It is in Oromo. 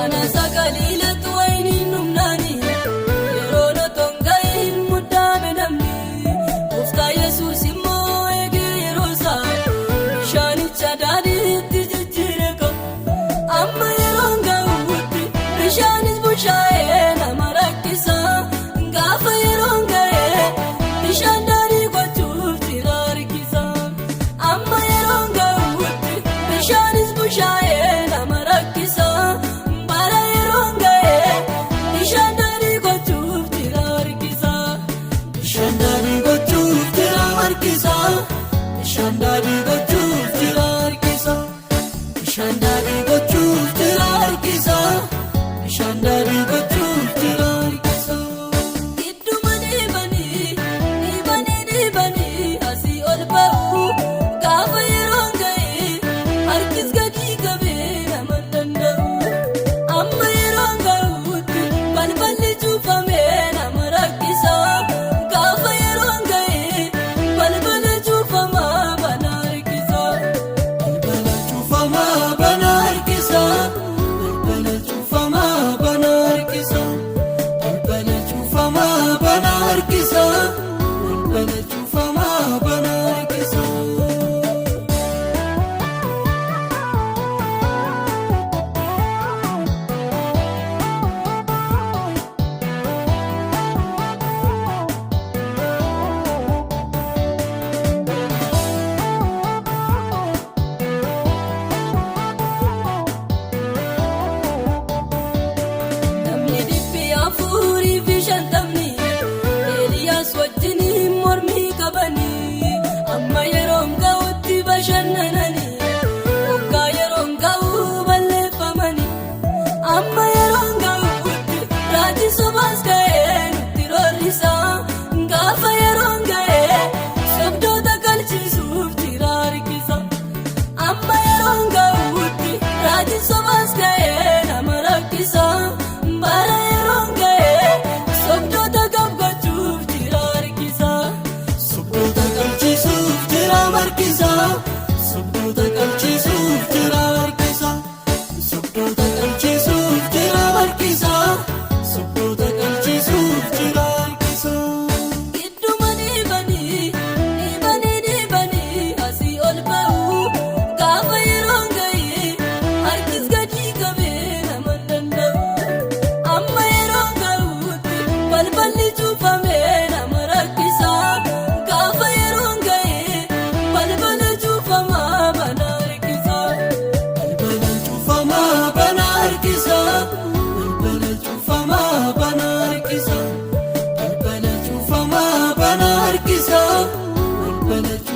Qaanaa sagaliilatti wayiniin dhumnaani, yeroon otoo hin ga'iin muddaame namni. Gooftaa Yesuus immoo eegee yeroo isaa bishaanicha daadhiitti jijjiire qaba. Amma yeroon ga'utti bishaanis bushaayee nama rakkisa. Gaafa yeroon ga'e bishaan daadhii gochuuf jira harkisa. Amma yeroon ga'utti bishaanis bushaayee nama rakkisa. Bara yeroon ga'e bishaan daadhii gochuuf jira harkisa. Bishaan daadhii gochuuf jira harkisa. Bishaan daadhii gochuuf jira harkisa. Bishaan daadhii gochuuf jira harkisa. Bishaan daadhii gochuuf jira harkisa. Gidduma dhiibanii dhiibanii dhiibanii asii ol ba'u, gaafa yeroon ga'e harkis gadi qabee nama hin danda'u. Amma yeroon ga'utti balballi cufamee nama rakkisa. Gaafa yeroon ga'e balbala cufamaa bana harkisa. Balbala cufamaa bana harkisa. Balbala cufamaa bana harkisa. Balbala cufamaa bana harkisa. Balbala cufamaa bana harkisa. Namni 450 Eeliyaas wajjin mormii qabanii, amma yeroon ga'utti bashannananii, waggaa yeroon ga'u balleeffamanii. Amma yeroon ga'utti raajii sobaas ga'ee nutti roorrisa. Gaafa yeroon ga'e sobdoota galchisuuf jira harkisa. Amma yeroon ga'utti raajii sobaas ga'ee nama rakkisa. Bara yeroon ga'e sobdoota gabgachuuf jira harkisa. Sobdoota qalchisuuf jira markisa. Sobdoota qalchisuuf jira harkisa. Sobdoota qalchisuuf jira markisa. Sobdoota qalchisuuf jira harkisa. Gidduma dhiibanii dhiibanii dhiibanii asii ol ba'u, gaafa yeroon ga'e harkis gadi qabee nama hin danda'u. Amma yeroon ga'utti balballi cufamee nama rakkisa. Gaafa yeroon ga'e balbala cufamaa bana harkisa. Balbala cufamaa bana harkisa. Balbala cufamaa bana harkisa. Balbala cufamaa bana harkisa. Balbala.